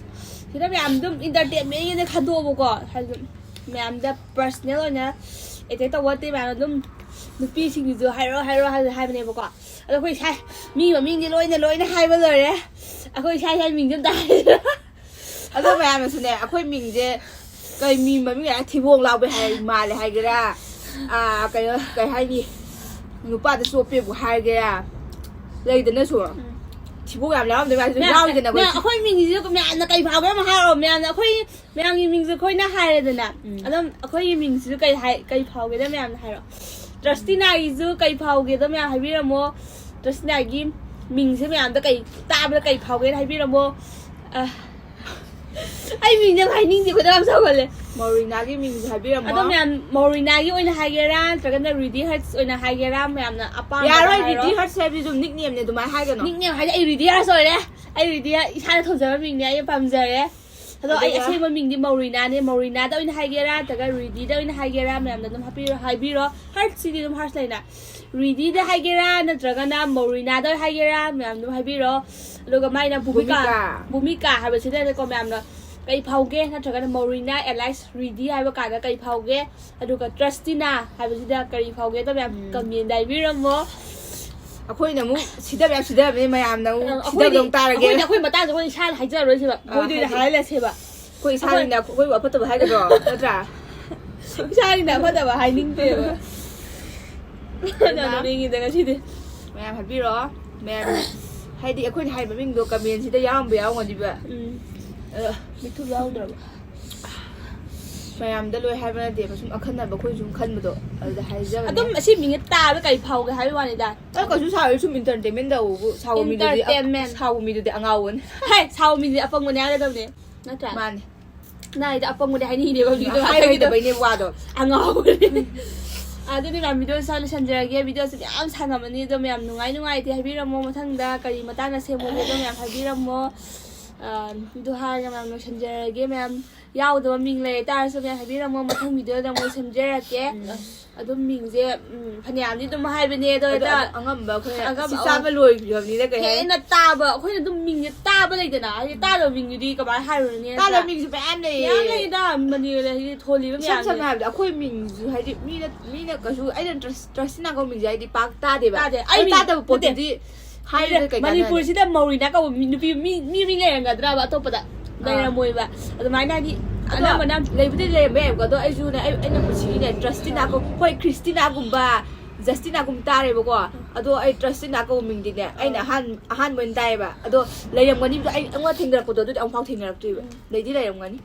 ꯁꯤꯗ ꯃꯌꯥꯝ ꯑꯗꯨꯝ ꯏꯟꯇꯔꯇꯦꯟꯃꯦꯟꯒꯤꯅꯦ ꯈꯟꯗꯣꯛꯑꯕꯀꯣ, ꯍꯥꯏꯗꯤ ꯃꯌꯥꯝꯗ ꯄꯔꯁꯅꯦꯜ ꯑꯣꯏꯅ ꯑꯦꯇꯦꯛ ꯇꯧꯕ ꯅꯠꯇꯦ꯫ ꯃꯌꯥꯝ ꯑꯗꯨꯝ ꯅꯨꯄꯤꯁꯤꯡꯒꯤꯁꯨ ꯍꯥꯏꯔꯣ ꯍꯥꯏꯔꯣ ꯍꯥꯏ-, ꯍꯥꯏꯕꯅꯦꯕꯀꯣ꯫ ꯑꯗꯣ ꯑꯩꯈꯣꯏ ꯏꯁꯥ ꯃꯤ ꯃꯃꯤꯡꯗꯤ ꯂꯣꯏꯅ ꯂꯣꯏꯅ ꯍꯥꯏꯕ ꯂꯣꯏꯔꯦ꯫ ꯑꯩꯈꯣꯏ ꯏꯁꯥ ꯏꯁꯥꯒꯤ ꯃꯤꯡꯁꯦ ꯑꯝꯇ ꯍꯥꯏꯔꯣ꯫ ꯑꯗꯣ ꯃꯌꯥꯝꯅꯁꯨꯅꯦ, ꯑꯩꯈꯣꯏ ꯃꯤꯡꯁꯦ ꯀꯩ ꯃꯤ ꯃꯃꯤꯡ ꯌꯥꯝ ꯊꯤꯕꯣꯡ ꯂꯥꯎꯕ ꯍꯥꯏ ꯃꯥꯜꯂꯦ ꯍꯥꯏꯒꯦꯔꯥ, ꯑꯥ, ꯀꯩꯅꯣ, ꯀꯩ ꯍꯥꯏꯅꯤ, ꯅꯨꯄꯥꯗ ꯆꯣꯞꯄꯦꯕꯨ ꯍꯥꯏꯒꯦꯔꯥ, ꯂꯩꯗꯅꯁꯨ ꯊꯤꯕꯣꯡ ꯌꯥꯝ ꯂꯥꯎꯔꯝꯗꯣꯏ ꯃꯥꯜꯂꯦ, ꯌꯥꯎꯔꯤꯗꯅ ꯑꯩꯈꯣꯏ꯫ ꯑꯩꯈꯣꯏ ꯃꯤꯡꯁꯤꯁꯨ ꯃꯌꯥꯝꯅ ꯀꯩ ꯐꯥꯎꯒꯦ ꯑꯃ ꯍꯥꯏꯔꯛꯑꯣ꯫ ꯃꯌꯥꯝꯅ ꯑꯩꯈꯣꯏ, ꯃꯌꯥꯝꯒꯤ ꯃꯤꯡꯁꯦ ꯑꯩꯈꯣꯏꯅ ꯍꯥꯏꯔꯦꯗꯅ꯫ ꯎꯝ꯫ ꯑꯗꯨꯝ ꯑꯩꯈꯣꯏꯒꯤ ꯃꯤꯡꯁꯤꯁꯨ ꯀꯩ ꯍꯥꯏ, ꯀꯩ ꯐꯥꯎꯒꯦꯗ ꯃꯌꯥꯝꯅ ꯍꯥꯏꯔꯣ꯫ ꯇ꯭ꯔꯁꯇꯤꯅꯥꯒꯤꯁꯨ ꯀꯩ ꯐꯥꯎꯒꯦꯗ ꯃꯌꯥꯝ ꯍꯥꯏꯕꯤꯔꯝꯃꯣ꯫ ꯇ꯭ꯔꯁꯇꯤꯅꯥꯒꯤ ꯃꯤꯡꯁꯦ ꯃꯌꯥꯝꯗ ꯀꯩ ꯇꯥꯕꯗ ꯀꯩ ꯐꯥꯎꯒꯦꯅ ꯍꯥꯏꯕꯤꯔꯝꯃꯣ꯫ ꯑ, ꯑꯩ ꯃꯤꯡꯁꯦ ꯌꯥꯝ ꯍꯥꯏꯅꯤꯡꯗꯦ, ꯈꯣꯏꯗꯧ ꯌꯥꯝ ꯁꯥꯎꯒꯠꯂꯦ꯫ ꯃꯧꯔꯤꯅꯥꯒꯤ ꯃꯤꯡꯁꯨ ꯍꯥꯏꯕꯤꯔꯝꯃꯣ꯫ ꯑꯗꯣ ꯃꯌꯥꯝ ꯃꯧꯔꯤꯅꯥꯒꯤ ꯑꯣꯏꯅ ꯍꯥꯏꯒꯦꯔꯥ ꯅꯠꯇ꯭ꯔꯒꯅ ꯔꯤꯗꯤ ꯍꯔꯠꯁ ꯑꯣꯏꯅ ꯍꯥꯏꯒꯦꯔꯥ, ꯃꯌꯥꯝꯅ ꯑꯄꯥꯝꯕ ꯌꯥꯔꯣꯏ, ꯍꯥꯏꯔꯣ꯫ ꯔꯤꯗꯤ ꯍꯔꯠꯁ ꯍꯥꯏꯕꯗꯤ ꯑꯗꯨꯝ ꯅꯤꯛꯅꯦꯝꯅꯦ, ꯑꯗꯨꯃꯥꯏꯅ ꯍꯥꯏꯒꯅꯣ꯫ ꯅꯤꯛꯅꯦꯝ ꯍꯥꯏꯗꯤ ꯑꯩ ꯔꯤꯗꯤ ꯍꯔꯠꯁ ꯑꯣꯏꯔꯦ꯫ ꯑꯩ ꯔꯤꯗꯤ ꯏꯁꯥꯅ ꯊꯣꯟꯖꯕ ꯃꯤꯡꯅꯦ, ꯑꯩ ꯄꯥꯝꯖꯔꯦ꯫ ꯑꯗꯣ ꯑꯩ ꯑꯗꯨꯒ? ꯑꯁꯦꯡꯕ ꯃꯤꯡꯗꯤ ꯃꯧꯔꯤꯅꯥꯅꯦ꯫ ꯃꯧꯔꯤꯅꯥꯗ ꯑꯣꯏꯅ ꯍꯥꯏꯒꯦꯔꯥ ꯅꯠꯇ꯭ꯔꯒ ꯔꯤꯗꯤꯗ ꯑꯣꯏꯅ ꯍꯥꯏꯒꯦꯔꯥ, ꯃꯌꯥꯝꯅ ꯑꯗꯨꯝ ꯍꯥꯞꯄꯤꯔꯣ, ꯍꯥꯏꯕꯤꯔꯣ꯫ ꯍꯔꯠꯁꯤꯗꯤ ꯑꯗꯨꯝ ꯍꯔꯠꯁ ꯂꯩꯅ꯫ ꯔꯤꯗꯤꯗ ꯍꯥꯏꯒꯦꯔꯥ ꯅꯠꯇ꯭ꯔꯒꯅ ꯃꯧꯔꯤꯅꯥꯗ ꯍꯥꯏꯒꯦꯔꯥ, ꯃꯌꯥꯝ ꯑꯗꯨꯝ ꯍꯥꯏꯕꯤꯔꯣ꯫ ꯑꯗꯨꯒ ꯃꯥꯏꯅ ꯚꯨꯃꯤꯀꯥ, ꯚꯨꯃꯤꯀꯥ꯫ ꯚꯨꯃꯤꯀꯥ ꯍꯥꯏꯕꯁꯤꯗꯅꯦꯀꯣ, ꯃꯌꯥꯝꯅ ꯀꯩ ꯐꯥꯎꯒꯦ ꯅꯠꯇ꯭ꯔꯒꯅ ꯃꯧꯔꯤꯅꯥ ꯑꯦꯂꯥꯏꯁ ꯔꯤꯗꯤ ꯍꯥꯏꯕ ꯀꯥꯟꯗ ꯀꯩ ꯐꯥꯎꯒꯦ, ꯑꯗꯨꯒ ꯇ꯭ꯔꯁꯇꯤꯅꯥ ꯍꯥꯏꯕꯁꯤꯗ ꯀꯔꯤ ꯐꯥꯎꯒꯦꯗꯣ ꯃꯌꯥꯝ ꯎꯝ꯫ ꯀꯃꯦꯟꯗ ꯍꯥꯏꯕꯤꯔꯝꯃꯣ꯫ ꯑꯩꯈꯣꯏꯅ ꯑꯃꯨꯛ ꯁꯤꯗꯕ ꯌꯥꯝ ꯁꯤꯗꯕꯅꯤ, ꯃꯌꯥꯝꯅ ꯑꯃꯨꯛ ꯁꯤꯗꯕꯗꯧ ꯇꯥꯔꯒꯦ. ꯑꯩꯈꯣꯏꯅ ꯑꯩꯈꯣꯏ ꯃꯇꯥꯡꯗ ꯑꯩꯈꯣꯏ ꯏꯁꯥꯅ ꯍꯥꯏꯖꯔꯔꯣꯏꯁꯦꯕ, ꯑꯥ, ꯃꯣꯏꯗ ꯑꯣꯏꯅ ꯍꯥꯏꯗꯤ ꯍꯥꯏꯍꯜꯂꯁꯦꯕ. ꯑꯩꯈꯣꯏ ꯏꯁꯥꯅ ꯑꯩꯈꯣꯏꯕꯨ ꯑꯐꯠꯇꯕ ꯍꯥꯏꯒꯗ꯭ꯔꯣ? ꯅꯠꯇ꯭ꯔꯥ? ꯏꯁꯥꯒꯤꯅ ꯑꯐꯠꯇꯕ ꯍꯥꯏꯅꯤꯡꯗꯦꯕ. ꯌꯥꯝ ꯅꯣꯛꯅꯤꯡꯉꯤꯗ ꯉꯁꯤꯗꯤ. ꯃꯌꯥꯝ ꯍꯥꯏꯕꯤꯔꯛꯑꯣ, ꯃꯌꯥꯝ. ꯍꯥꯏꯗꯤ ꯑꯩꯈꯣꯏꯅ ꯍꯥꯏꯕ ꯃꯤꯡꯗꯣ ꯀꯃꯦꯟꯁꯤꯗ ꯌꯥꯎꯔꯝꯕ ꯌꯥꯎꯔꯝꯒꯅꯤꯕ. ꯎꯝ. ꯑꯗꯣ ꯃꯤꯊꯨꯞ ꯌꯥꯎꯗ꯭ꯔꯕ. ꯃꯌꯥꯝꯗ ꯂꯣꯏ ꯍꯥꯏꯕ ꯅꯠꯇꯦꯕ, ꯁꯨꯝ ꯑꯈꯟꯅꯕ ꯑꯩꯈꯣꯏ ꯁꯨꯝ ꯈꯟꯕꯗꯣ, ꯑꯗꯨꯗ ꯍꯥꯏꯖꯕꯅꯦ. ꯑꯗꯨꯝ ꯑꯁꯤ ꯃꯤꯡꯁꯦ ꯇꯥꯕ ꯀꯔꯤ ꯐꯥꯎꯒꯦ ꯍꯥꯏꯕꯒꯤ ꯋꯥꯅꯤꯗ. ꯑꯗꯣ ꯀꯩꯁꯨ ꯁꯥꯎꯔꯣꯏ, ꯁꯨꯝ entertainment ꯇꯧꯕꯕꯨ. ꯁꯥꯎꯕ ꯃꯤꯗꯨꯗꯤ Entertainment. ꯁꯥꯎꯕ ꯃꯤꯗꯨꯗꯤ ꯑꯉꯥꯎꯕꯅꯤ. ꯍꯦ, ꯁꯥꯎꯕ ꯃꯤꯗꯨꯗꯤ ꯑꯄꯪꯕꯅꯦ ꯍꯥꯏꯒꯗꯕꯅꯦ, ꯅꯠꯇ꯭ꯔꯥ? ꯃꯥꯅꯤ. ꯅꯥꯏꯗ ꯑꯄꯪꯕꯅꯦ ꯍꯥꯏꯅꯤꯡꯗꯦꯕ ꯃꯤꯗꯣ. ꯍꯥꯏꯔꯣꯏꯗꯕꯩꯅꯦ ꯋꯥꯗꯣ. ꯑꯉꯥꯎꯕꯅꯦ. ꯑꯗꯨꯗꯤ ꯃꯌꯥꯝ ꯚꯤꯗꯤꯑꯣꯁꯦ ꯂꯣꯏꯁꯟꯖꯔꯒꯦ. ꯚꯤꯗꯤꯑꯣꯁꯤꯗꯤ ꯌꯥꯝ ꯁꯥꯡꯉꯝꯃꯅꯤ, ꯑꯗꯣ ꯃꯌꯥꯝ ꯅꯨꯡꯉꯥꯏ ꯅꯨꯡꯉꯥꯏꯇꯦ ꯍꯥꯏꯕꯤꯔꯝꯃꯣ. ꯃꯊꯪꯗ ꯀꯔꯤ ꯃꯇꯥꯡꯗ ꯁꯦꯝꯃꯣꯒꯦꯗꯣ ꯃꯌꯥꯝ ꯍꯥꯏꯕꯤꯔꯝꯃꯣ. ꯑ, ꯑꯗꯨ ꯍꯥꯏꯔꯒ ꯃꯌꯥꯝ ꯂꯣꯏꯁꯟꯖꯔꯒꯦ. ꯃꯌꯥꯝ ꯌꯥꯎꯗꯕ ꯃꯤꯡ ꯂꯩ ꯇꯥꯔꯁꯨ ꯃꯌꯥꯝ ꯍꯥꯏꯕꯤꯔꯝꯃꯣ, ꯃꯊꯪ ꯚꯤꯗꯤꯑꯣꯗ ꯑꯃꯨꯛ ꯁꯦꯝꯖꯔꯛꯀꯦ. ꯑꯗꯨꯝ ꯃꯤꯡꯁꯦ, ꯎꯝ, ꯐꯅꯌꯥꯝꯗꯤ ꯑꯗꯨꯝ ꯍꯥꯏꯕꯅꯦ, ꯑꯗꯣ ꯑꯗꯣ ꯍꯦꯛꯇ ꯑꯉꯝꯕ ꯑꯩꯈꯣꯏ ꯑꯉꯝꯕ ꯑꯁꯤ ꯆꯥꯕ ꯂꯣꯏꯈ꯭ꯔꯕꯅꯤꯅ ꯀꯩ ꯍꯥꯏꯅꯤ? ꯍꯦꯟꯅ ꯇꯥꯕ, ꯑꯩꯈꯣꯏꯅ ꯑꯗꯨꯝ ꯃꯤꯡꯁꯦ ꯇꯥꯕ ꯂꯩꯗꯅ, ꯍꯥꯏꯗꯤ ꯇꯥꯗꯕ ꯃꯤꯡꯗꯨꯗꯤ ꯀꯃꯥꯏꯅ ꯍꯥꯏꯔꯨꯔꯅꯤ, ꯅꯠꯇ꯭ꯔꯥ? ꯇꯥꯗꯕ ꯃꯤꯡꯁꯨ ꯃꯌꯥꯝ ꯂꯩꯌꯦ. ꯃꯌꯥꯝ ꯂꯩꯗ, ꯃꯅꯤꯄꯨꯔꯗ ꯍꯥꯏꯗꯤ ꯊꯣꯜꯂꯤꯕ ꯏꯁꯝ ꯁꯝꯅ ꯃꯌꯥꯝꯁꯦ. ꯍꯥꯏꯕꯗ ꯑꯩꯈꯣꯏ ꯃꯤꯡꯁꯨ ꯍꯥꯏꯗꯤ ꯃꯤꯅ, ꯃꯤꯅ ꯀꯩꯁꯨ, ꯑꯩꯅ ꯇ꯭ꯔꯁ-, ꯇ꯭ꯔꯁꯇꯤꯅꯥ ꯀꯧꯕ ꯃꯤꯡꯁꯦ ꯍꯥꯏꯗꯤ ꯄꯥꯛ ꯇꯥꯗꯦꯕ. ꯇꯥꯗꯦ. ꯑꯩ ꯑꯩ ꯃꯤꯡ ꯇꯥꯗꯕ ꯅꯠꯇꯦ. ꯄꯣꯠꯇꯨꯗꯤ ꯍꯥꯏꯔꯒ ꯀꯩ ꯀꯥꯟꯅꯅꯤ? ꯃꯅꯤꯄꯨꯔꯁꯤꯗ ꯃꯧꯔꯤꯅꯥ ꯀꯧꯕ ꯃꯤ, ꯅꯨꯄꯤ ꯃꯤ, ꯃꯤ, ꯃꯤ ꯂꯩꯔꯝꯒꯗ꯭ꯔꯕ ꯑꯇꯣꯞꯄꯗ? ꯂꯩꯔꯝꯃꯣꯏꯕ. ꯑꯗꯨꯃꯥꯏꯅ ꯍꯥꯏꯗꯤ ꯑꯗꯣ ꯑꯅꯝꯕꯅ ꯂꯩꯕꯨꯗꯤ ꯂꯩꯔꯝꯕ ꯌꯥꯏꯕꯀꯣ, ꯑꯗꯣ ꯑꯩꯁꯨꯅꯦ, ꯑꯩ, ꯑꯩꯅ ꯄꯨꯟꯁꯤꯒꯤꯅꯦ ꯇ꯭ꯔꯁꯇꯤꯅꯥ ꯀꯧ-, ꯍꯣꯏ, ꯈ꯭ꯔꯤꯁꯇꯤꯅꯥꯒꯨꯝꯕ, ꯖꯁꯇꯤꯅꯥꯒꯨꯝꯕ ꯇꯥꯔꯦꯕꯀꯣ, ꯑꯗꯣ ꯑꯩ ꯇ꯭ꯔꯁꯇꯤꯅꯥ ꯀꯧꯕ ꯃꯤꯡꯗꯤꯅꯦ ꯑꯩꯅ ꯑꯍꯥꯟ-, ꯑꯍꯥꯟꯕ ꯑꯣꯏꯅ ꯇꯥꯏꯌꯦꯕ. ꯑꯗꯣ ꯂꯩꯔꯝꯒꯅꯤꯕꯗꯣ, ꯑꯩ ꯑꯩꯉꯣꯟꯗ ꯊꯦꯡꯅꯔꯛꯄꯗꯣ ꯑꯗꯨꯗꯤ ꯑꯃꯨꯛꯐꯥꯎ ꯊꯦꯡꯅꯔꯛꯇ꯭ꯔꯤꯕ. ꯂꯩꯗꯤ ꯂꯩꯔꯝꯒꯅꯤ.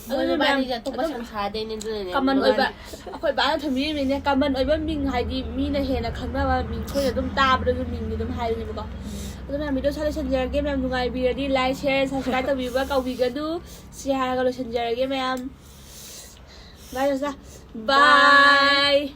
ꯑꯗꯨꯅ ꯃꯕꯥꯅꯤꯁꯦ ꯃꯌꯥꯝ ꯑꯇꯣꯞꯄ ꯑꯗꯨꯝ ꯁꯪꯁꯥꯔꯗꯩꯅꯦ, ꯑꯗꯨꯅꯅꯦ. ꯀꯃꯟ ꯑꯣꯏꯕ, ꯑꯩꯈꯣꯏ ꯕꯥꯅ ꯊꯝꯕꯤꯔꯤꯕꯅꯤꯅꯦ, ꯀꯃꯟ ꯑꯣꯏꯕ ꯃꯤꯡ, ꯍꯥꯏꯗꯤ ꯃꯤꯅ ꯍꯦꯟꯅ ꯈꯪꯅꯕ ꯃꯤꯡ, ꯑꯩꯈꯣꯏꯅ ꯑꯗꯨꯝ ꯇꯥꯕꯗꯁꯨ ꯃꯤꯡꯗꯤ ꯑꯗꯨꯝ ꯍꯥꯏꯕꯅꯦꯕꯀꯣ. ꯑꯗꯨ ꯃꯌꯥꯝ ꯚꯤꯗꯤꯑꯣ ꯁꯥ ꯂꯣꯏꯁꯟꯖꯔꯒꯦ. ꯃꯌꯥꯝ ꯅꯨꯡꯉꯥꯏꯕꯤꯔꯗꯤ like, share, subscribe ꯇꯧꯕꯤꯕ ꯀꯥꯎꯕꯤꯒꯅꯨ. ꯁꯤ ꯍꯥꯏꯔꯒ ꯂꯣꯏꯁꯟꯖꯔꯒꯦ ꯃꯌꯥꯝ. Bye, ꯕꯥꯏ.